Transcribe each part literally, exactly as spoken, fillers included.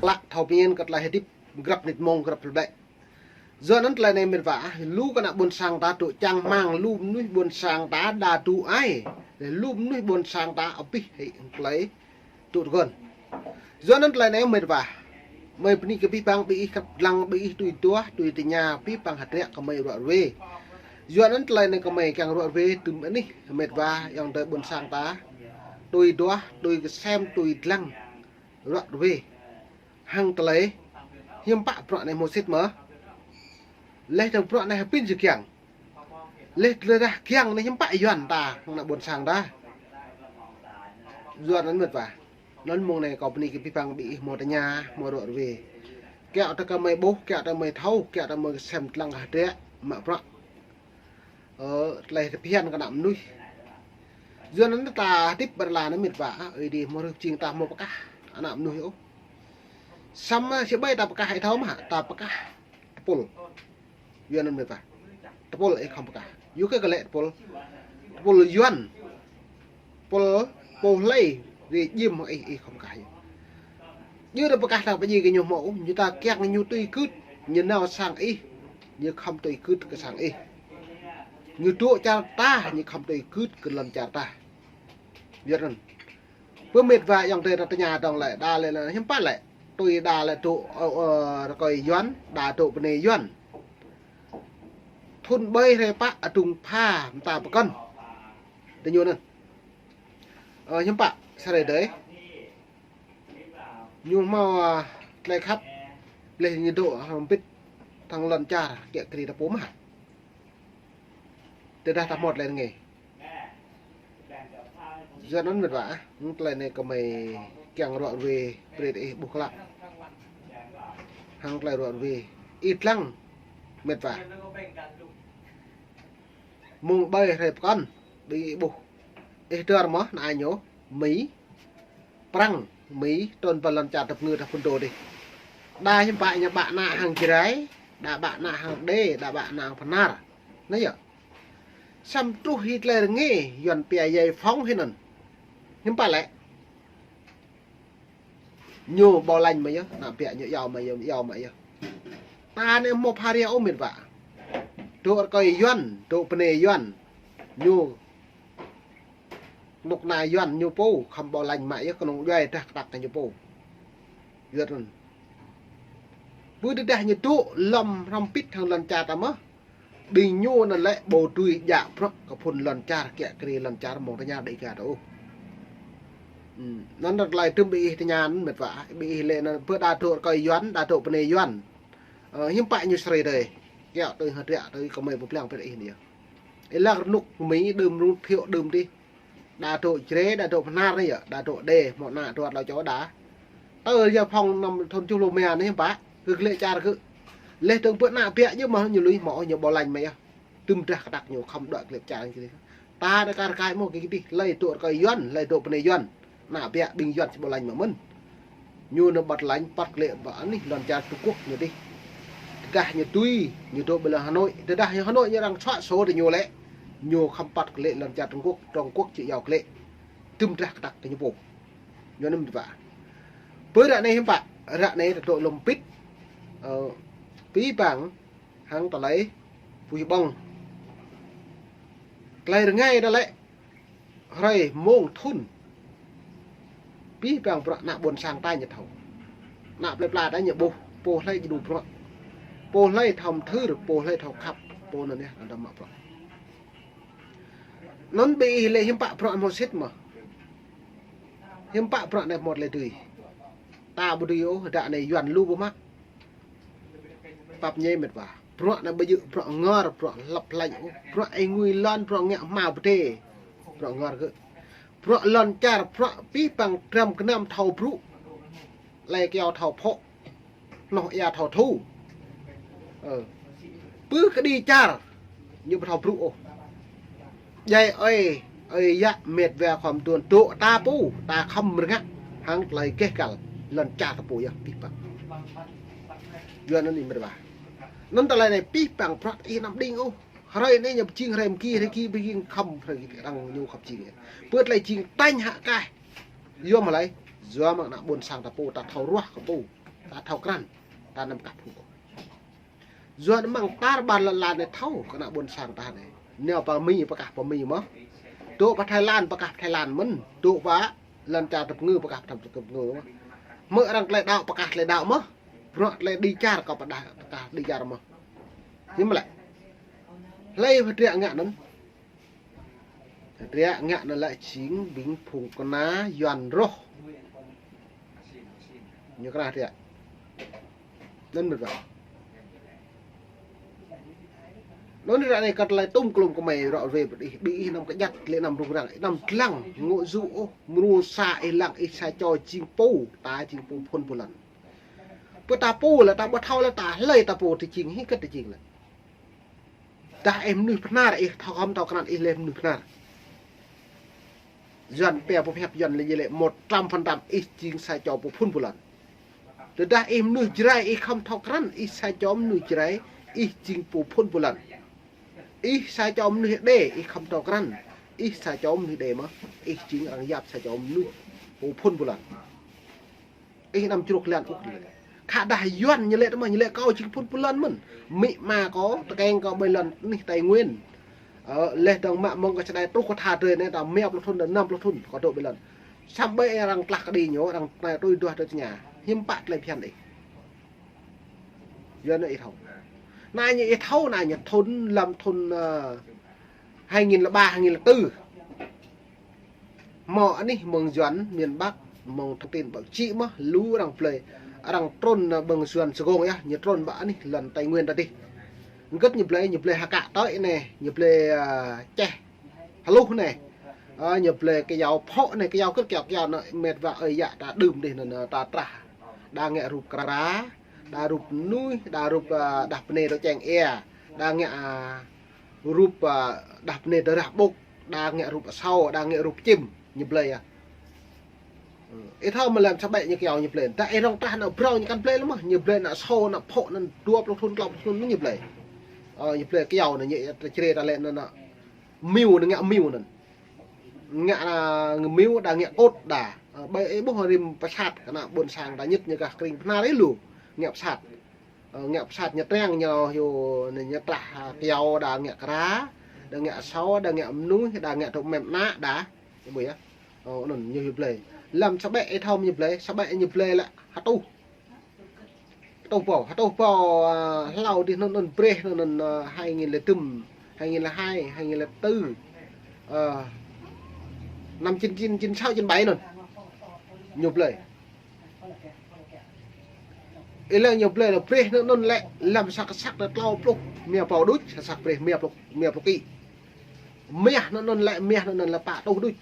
klă thâo pơmĭn kơ tơlơi hơdip grăp mơnit mông grăp tơlơi. Yua anŭn tơlơi anai mĕt wa, lu kơ ană ƀôn sang ta tŭ čang hmang, lu mơnuih ƀôn sang ta đa tŭ ai. Lu mơnuih ƀôn sang ta abih hĭ tơlơi tŭ tơguan. Yua anŭn tơlơi anai mĕt wa, mơi bơni kơ abih bang ƀing ih kăp lăng, ƀing ih tui duah, tui tơña, abih bang hơdră kơ mơi ruă ruê. Yua anŭn tơlơi anai kơ mơi kiăng ruă ruê tơm anih mĕt wa, ayŏng adơi ƀôn sang ta tui duah, tui kơsem, tui lăng ruă ruê. Hăng tơlơi hiư̆m pă bruă anai hmâo sĭt mơ̆? Laih dơ̆ng bruă anai hơbĭn či kiăng? Laih tơdah kiăng anai hiư̆m pă Yuan ta hăng ană ƀôn sang ta? Yua anŭn mĕt wa, anŭn mông anai kâo bơni kơ abih bang ƀing ih hmâo tơña, hmâo ruă ruê. Kiăo tơ kơ mơi ƀuh, kiăo tơ mơi thâo, kiăo tơ mơi kơsem lăng hơdră mă bruă. Ơ, tơlơi tơphiăn kơ ană mơnuih. Yua anŭn ta hơdip ƀơi lŏn anai mĕt wa, ơi adai hmâo rơ̆k jing ta hmâo pơkah ană mơnuih ôh. Samơ̆ či ƀai ta pơkah ih thâo mơ̆, ta pơkah tơpul. Yua anŭn mĕt wa. Tơpul ih khŏm pơkah. Yua kơ kơ lĕ tơpul. Tơpul Yuan. Tơpul pô hlơi ri jim hăng ih, ih khŏm pơkah yơh. Ñu ta pơkah ta pơjing kơ ñu hmâo ôh, ñu ta kiăng ñu tui gưt, ñu nao sang ih, ñu khŏm tui gưt kơ sang ih. Ñu dŏ čar ta, ñu khŏm tui gưt kơ lŏn čar ta. Yua anŭn. Pơ mĕt wa ayŏng adơi ta tơña dơ̆ng lĕ, đa lĕ anŭn hiư̆m pă lĕ. Tui đa lĕ dŏ, ơ, ơ, rơkơi Yuan, đa dŏ bơnai Yuan. Thŭn ƀơi hrơi pă adŭng pha mơta pơkŏn. Tơ ñu anŭn. Ơ, hiư̆m pă, sa hrơi adih. Ñu hmâo, ơ, tơlơi khăp, laih ñu dŏ, ơ, hơbĭt, hăng lŏn čar, kiă kriê ta pô mơ̆. Tơdah ta hmâo tơlơi rơngai. Yua anŭn mĕt wa, hăng tơlơi anai kơ mơi kiăng ruă ruê, brơi ih ƀuh klă. Hăng tơlơi ruă ruê, ih lăng, mĕt wa. Mông ƀơi hrơi pơkŏn, ƀing ih ƀuh. Ih dơr mơ̆, anai ñu, Mi, Prăng, Mi, trŭn pơ lŏn čar tơpơngư ta phun đô dih. Đa hiư̆m pă ñu ƀă ană hăng Jrai, đa ƀă ană hăng Đê, đa ƀă ană hăng Bơnar. Anai yơh. Samơ̆ truh hĭ tơlơi rơngai, Yuan pia giải phóng hĭ anŭn. Hiư̆m pă lĕ. Ñu bảo lãnh mă yơh, ană biă ñu iâu mă yơh, iâu mă yơh. Ta anai hmâo pha ria ôh mĕt wa. Dŏ rơkơi Yuan, dŏ bơnai Yuan. Ñu kơnuk kơna Yuan ñu pô, khŏm bảo lãnh mă yơh, kơnung djuai drah kơtăk kơ ñu pô. Yua anŭn. Ƀu tơdah ñu dŏ lŏm hrŏm hơbĭt hăng lŏn čar ta mơ̆. Ƀing ñu anŭn lĕ ƀu dưi djă bruă kơ phun lŏn čar kiă kriê lŏn čar mơ̆ng tơña Đêga ta ôh. Ư, anŭn tơlơi tơm ƀing ih tơña anŭn mĕt wa, ƀing ih lĕ anŭn pơ đa dŏ rơkơi Yuan, đa dŏ bơnai Yuan. Ơ, hiư̆m pă ñu sa hrơi adih. Kiăo tui hơdră tui kơ mơi pơblang pơ ih anai yơh. Ih lăng rơnŭk Mi đưm rơnŭk phiŏ đưm dih. Đa dŏ Jrai, đa dŏ Bơnar anai yơh, đa dŏ Đê, hmâo ană dua tlâo čô đa. Tơ giải phóng năm thŭn tơjuh pluh rơma anai hiư̆m pă, kơ glĕ čar kơ. Laih dơ̆ng pơ ană biă yơh mơ̆ ñu lui hmâo, ñu bảo lãnh mă yơh. Tơm drah kơtăk ñu khŏm đuaĭ glĕ čar kơ dih. Ta anai kar kaĭ mơ̆ kơ dih, hlơi dŏ rơkơi Yuan, hlơi dŏ bơnai Yuan. Ană biă ƀing Yuan či bảo lãnh mă mơ̆n. Ñu anŭn ƀăt lãnh păt glĕ ƀă anih lŏn čar Trung Quốc ñu dih. Tơdah ñu tui, ñu dŏ ƀơi lŏn Hà Nội. Tơdah ñu Hà Nội ñu arăng soă sổ tơ ñu lĕ. Ñu khŏm păt glĕ lŏn čar Trung Quốc, Trung Quốc či iâu glĕ. Tơm drah kơtăk kơ ñu pô. Ñu anŭn mĕt wa. Pơ ră anai hiư̆m pă, ră anai ta dŏ lŏm pĭt. Ơ, abih bang, hăng tơlơi, puih ƀơ̆ng. Tơlơi rơngai ta lĕ. Hrơi mông thŭn. Abih bang bruă ană ƀôn sang ta ñu thâo. Ană plơi pla ta ñu ƀuh, pô hlơi či đu bruă. Pô hlơi thâo mơthưr, pô hlơi thâo khăp, pô anŭn yơh, anŭn mă bruă. Anŭn ƀing ih lĕ hiư̆m pă bruă hmâo sĭt mơ̆. Hiư̆m pă bruă anai hmâo tơlơi dưi. Ta ƀu dưi ôh, đa anai Yuan lu ƀu mă. Pap ñai mĕt wa. Bruă anai ƀu djơ̆ bruă ngor, bruă hlăp hlañ ôh. Bruă ih ngui lŏn, bruă ngă hmao pơdai. Bruă ngor kơ. Bruă lŏn čar, bruă abih bang dram gơnam thâo brŭ. Lai kyâo thâo phŏ. Hnoh ia thâo thu. Ơ. Pơ kơđi čar. Ñu ƀu thâo brŭ ôh. Djai ơi, ơi yă mĕt wa khŏm tuan dŏ ta pô, ta khŏm rơngă. Hăng tơlơi gêh găl, lŏn čar ta pô yơh, abih bang. Yua anŭn ih mĕt wa. Anŭn tơlơi anai abih bang bruă ih anăm đing ôh. Hrơi anai ñu pơjing hrơi mơgi, hrơi ki pơjing khŏm, hrơi ki arăng ñu khŏm jing. Pơ tơlơi jing tañ hă kaih. Yua mơ̆ lơi, yua mơ̆ng ană ƀôn sang ta pô, ta thâo ruah kơ pô. Ta thâo krăn, ta anăm pơkah phung ôh. Yua anŭn mơ̆ng tar ƀar lŏn lan anai thâo kơ ană ƀôn sang ta anai. Nao pơ Mi pơkah pơ Mi mơ̆n. Dŏ pơ Thái Lan pơkah pơ Thái Lan mơ̆n. Dŏ pơ lŏn čar tơpơngư pơkah pơ tơpơngư mơ̆n. Hmư̆ arăng tơlơi đaŏ pơkah tơlơi đaŏ mơ̆n. Bruă tơlơi đi čar kơ pơdah pơkah đi čar mơ̆n. Hiư̆m lĕ. Hlơi pơtrĕ ngă anŭn. Hơdră ngă anŭn lĕ jing ƀing phung kơna Yuan rŏh. Ñu kơna hơdră. Anŭn mơ̆n ƀă. Anŭn hơdră anai kơ tơlơi tŭm klum kơmơi rŏ rê ƀơi ih, ƀing ih anăm kơjăt lĕ anăm rŭng răng, anăm lăng ngŏ yŭ ôh, mrô sa ih lăng ih sa čô jing pô, ta jing pô phŭn pô lŏn. Pơ ta pô lĕ ta ƀu thâo lĕ ta hlơi ta pô tơ jing hĭ kơ tơ jing lĕ. Tơdah ih mơnuih Bơhnar ih thâo khŏm thâo krăn ih lĕ mơnuih Bơhnar. Yuan pia pơhiăp Yuan lĕ ñu lĕ một trăm phần trăm ih jing sa čô pô phŭn pô lŏn. Tơdah ih mơnuih Jrai ih khŏm thâo krăn ih sa čô mơnuih Jrai ih jing pô phŭn pô lŏn. Ih sa čô mơnuih Êđê ih khŏm thâo krăn ih sa čô mơnuih Êđê mơ̆n ih jing arăng yap sa čô mơnuih pô phŭn pô lŏn. Ih anăm čruk lan ôh. Khă dah Yuan ñu lĕ tơmă ñu lĕ kâo jing phŭn pô lŏn mơ̆n. Amĭ ama kâo, tơkeng kâo ƀơi lŏn anih Tây Nguyên. Ơ, leh dơ̆ng mă mơ̆ng kơ čơđai truh kơ tha drơi anai ta rơma pluh thŭn, năm pluh thŭn kâo dŏ ƀơi lŏn. Samơ̆ ƀơi arăng tlah kơđi ñu, arăng tơnai tui duah tui tơña. Hiư̆m pă tơlơi phiăn ih. Yuan ñu ih thâo. Anai ñu ih thâo, anai ñu thŭn, lăm thŭn, ơ, hai nghìn lẻ ba, hai nghìn lẻ tư. Hmâo anih mơ̆ng Yuan miền Bắc, mơ̆ng thông tin báo chí mơ̆n, lu arăng blơi, arăng trŭn ƀơi Yuan Sài Gòn yơh, ñu trŭn ƀơi anih lŏn Tây Nguyên ta dih. Hơget ñu blơi, ñu blơi hơkă tơi anai, ñu blơi, ơ, čeh hluh anai. Ơ, ñu blơi kơyâo phŏ anai, kơyâo hơget kơyâo kơyâo anŭn mĕt wa ơi yă ta đưm dih anŭn, anŭn ta trah. Đa ngă rup kơra, đa rup mơnuih, đa rup, ơ, đah bơnai dŏ čeng ia, đa ngă, ơ, rup, ơ, đah bơnai dŏ rah ƀŭk, đa ngă rup asâo, đa ngă rup čim, ñu blơi yơh. Ih thâo mơ̆ lăm sa ƀĕ ñu kơyâo ñu blơi. Tơdah ih rŏng trah ană brâo ñu kăn blơi lăm mơ̆n, ñu blơi ană asâo, ană phŏ, anŭn dua pluh thŭn, klâo pluh thŭn ñu blơi. Ơ, ñu blơi kơyâo anŭn ñu ta črê ta lĕ anŭn, anŭn. Miu anŭn ngă miu anŭn. Ngă, ơ, miu đa ngă kôt đa. Ơ, ƀơi ih ƀuh rĭm pơsat kơ ană ƀôn sang ta ñit ñu gah kring Bơhnar ih lu. Ngă pơsat. Ơ, ngă pơsat ñu triăng ñu hyu, ñu trah, ơ, kơyâo đa ngă kơra, đa ngă asâo, đa ngă mơnuih, đa ngă tŭ mem ană đa. Ih ƀuh yơh. Ơ, anŭn ñu hyu blơi. Lăm sa ƀĕ ih thâo ñu blơi, sa ƀĕ ñu blơi lĕ hơtuh. Hơtuh pô, hơtuh pô, ơ, hlâo dih anŭn, anŭn breh anŭn, anŭn, ơ, hai nghìn lẻ tơm, hai nghìn lẻ hai, hai nghìn lẻ tư. Ơ, năm chín chín, chín sáu, chín bảy anŭn. Ñu blơi. Ih lăng ñu blơi lĕ breh anŭn, anŭn lĕ lăm sa kơsăk lĕ klâo pluh rơma rơbâo đôč, sa kơsăk breh rơma pluh, rơma pluh ký. Mah anŭn, anŭn lĕ, mah anŭn, anŭn lĕ pă rơtuh đôč.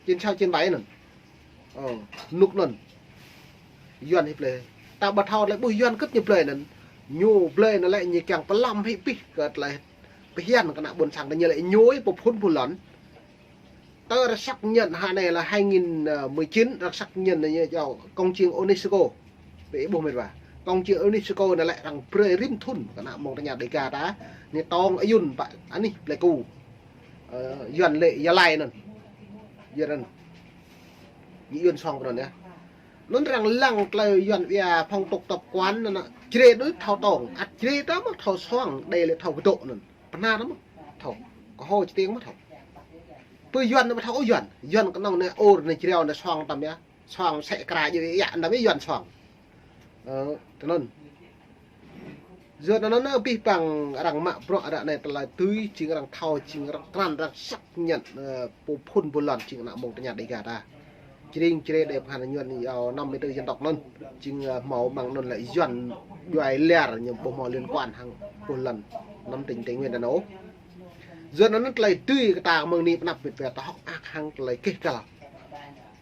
Chín sáu, chín bảy anŭn. Ơ, rơnŭk anŭn. Yuan hĭ blơi. Ta ƀu thâo lĕ ƀuh Yuan hơget ñu blơi anŭn. Ñu blơi anŭn lĕ ñu kiăng pơlăm hĭ pih kơ tơlơi phiăn kơ ană ƀôn sang ta ñu lĕ ñu ih pô phŭn pô lŏn. Tơ rơsăk ñăn hă anai lĕ hai nghìn mười chín, rơsăk ñăn anai ñu jao công trình UNESCO. Ƀing ih ƀuh mĕt wa. Công trình UNESCO anŭn lĕ arăng brơi rĭm thŭn kơ ană mơ̆ng tơña Đêga ta. Anai tong ayun pă anih Pleiku. Ơ, Yuan lĕ Gia Lai anŭn. Yuan anŭn. Ñu Yuan soang pơ anŭn yơh. Anŭn arăng lăng tơlơi Yuan wia phong tục tập quán anŭn, anŭn. Črê đôč thâo tong, ăt črê ta mơ̆ thâo soang, đei lĕ thâo kơdŏ anŭn. Bơhnar mơ̆ thâo. Kơhô čơtiêng mơ̆ thâo. Pơ Yuan anŭn mơ̆ thâo ôh Yuan. Yuan kơnơ̆ng anai ôr anai jreo anai soang tăm yơh. Soang sĕ kra djơ̆ yă anŭn mơ̆ Yuan soang. Ơ, tơ anŭn. Yua anŭn anŭn abih bang arăng mă bruă ră anai tơlơi tui jing arăng thâo jing arăng krăn arăng săk ñăn, ơ, pô phŭn pô lŏn jing ană mơ̆ng tơña Đêga ta. Jring jre đe pơkhan Yuan yua năm mươi tư dân tộc anŭn. Jing, ơ, hmâo mơ̆ng anŭn lĕ Yuan djuai ler ñu ƀu hmâo liên quan hăng pô lŏn năm tỉnh Tây Nguyên ta anŭn. Yua anŭn tơlơi tui kơ ta mơ̆ng anai pơnăp mĕt wa ta hơ̆k mơak hăng tơlơi keh kăl.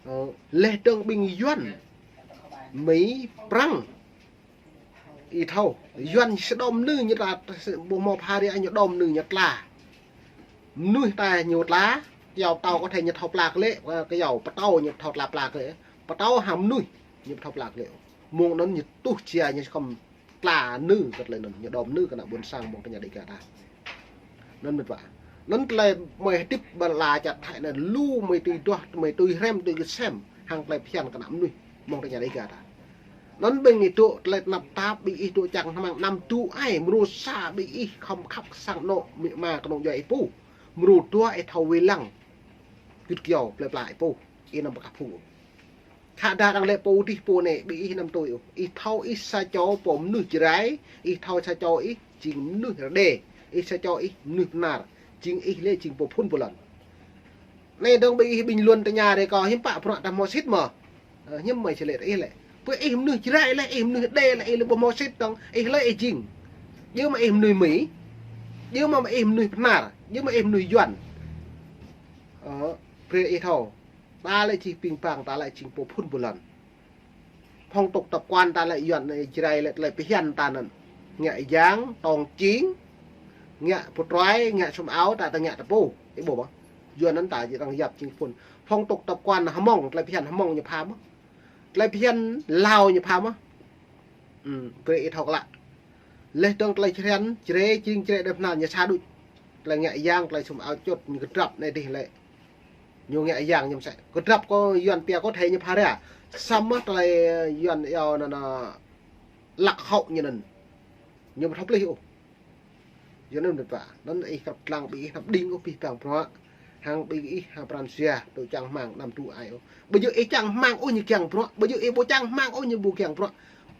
Ơ, leh dơ̆ng ƀing Yuan, Mi, Prăng. Ih thâo, Yuan sơđom mơnưh ñu ta, ƀu hmâo pha ri ñu đom mơnưh ñu tla. Mơnuih ta ñu tla, kơyâo pơtâo kơ thê ñu thâo pla kơ lĕ, kơyâo pơtâo ñu thâo tla pla kơ lĕ. Pơtâo hăng mơnuih ñu thâo pla kơ lĕ. Mơ̆ng anŭn ñu tuh jia ñu khŏm tla nư kơ tơlơi anŭn, ñu đom nư kơ ană ƀôn sang mơ̆ng tơña Đêga ta. Anŭn mĕt wa. Anŭn tơlơi mơi hơdip ƀơi ala čar Thái anai lu mơi tui duah, mơi tui hrăm, tui kơsem, hăng tơlơi phiăn kơ ană mơnuih mơ̆ng tơña Đêga ta. Anŭn ƀing ih dŏ tơlơi tơnap tap, ƀing ih dŏ čang hmang anăm tŭ ai, mrô sa ƀing ih khŏm khăp kơ sang anŏ amĭ ama kơnung djuai ih pô. Mrô dua ih thâo wai lăng gĭt gơyâo plơi pla ih pô, ih anăm pơkă phung. Khă dah arăng lĕ pô dih pô anai, ƀing ih anăm tui ôh. Ih thâo ih sa čô pô mơnuih Jrai, ih thâo sa čô ih jing mơnuih Rơđê, ih sa čô ih mơnuih Bahnar, jing ih lĕ jing pô phŭn pô lŏn. Anai dơ̆ng ƀing ih bình luận tơña rai kâo hiư̆m pă bruă ta hmâo sĭt mơ̆. Ơ, hiư̆m mơi či lĕ ih lĕ. Pơ ih mơnuih Jrai lĕ, ih mơnuih Rơđê lĕ, ih lĕ ƀu hmâo sĭt dơ̆ng, ih lĕ ih jing. Djơ̆ mă ih mơnuih Mi, djơ̆ mă ih mơnuih Bahnar, djơ̆ mă ih mơnuih Yuan. Ơ, brơi ih thâo. Ta lĕ jing ping pang, ta lĕ jing pô phŭn pô lŏn. Phong tục tập quán ta lĕ Yuan anai Jrai lĕ tơlơi phiăn ta anŭn. Ngă yang, tong čing, ngă pơtruai, ngă sum ao, ta ta ngă ta pô. Ih ƀuh mơ̆. Yuan anŭn ta jing arăng yap jing phŭn. Phong tục tập quán Hmông, tơlơi phiăn Hmông ñu pha mơ̆. Tơlơi phiăn Lao ñu pha mơ̆. Ư, brơi ih thâo klă. Leh dơ̆ng tơlơi phiăn Jrai, jing Jrai Rơđê Bahnar ñu sa đôč. Tơlơi ngă yang, tơlơi sum ao čut, ñu kơdrăp anai dih lĕ. Ñu ngă yang ñu mơsĕ. Kơdrăp kơ Yuan pia kơ thei ñu pha ra. Samơ̆ tơlơi Yuan iâu anŭn, anŭn, lạc hậu ñu anŭn. Ñu ƀu thâo plih ôh. Yua anŭn mĕt wa. Anŭn ih krăp lăng ƀing ih anăm đing ôh pih pang bruă. Hăng ƀing ih hăng pran jua dŏ čang hmang anăm tŭ ai ôh. Ƀu djơ̆ ih čang hmang ôh ñu kiăng bruă. Ƀu djơ̆ ih ƀu čang hmang ôh ñu ƀu kiăng bruă.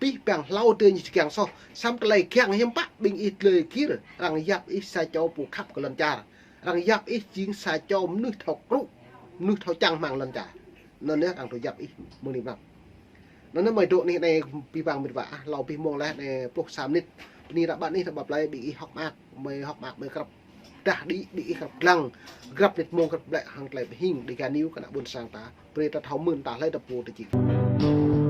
Pih pang hlâo tơ ñu či kiăng soh. Samơ̆ tơlơi kiăng hiư̆m pă ƀing ih tơlơi gir. Arăng yap ih sa čô pô khăp kơ lŏn čar. Arăng yap ih jing sa čô mơnuih thâo krŭ, mơnuih thâo čang hmang lŏn čar. Anŭn yơh arăng dŏ yap ih mơ̆ng anai mơ̆n. Anŭn yơh mơi dŏ anih anai pih pang mĕt wa ah, hlâo pih mông laih anai pluh sa mơnit. Bơni ră ƀă anih ră ƀă plơi ƀing ih hơ̆k mơak, mơi hơ̆k mơak mơi krăp. Dah đĭ ƀing ih krăp lăng, grăp mơnit mông grăp ƀlĕ hăng tơlơi pơhing Dega News kơ ană ƀôn sang ta. Brơi ta thâo mơ̆n ta hlơi ta pô ta jing.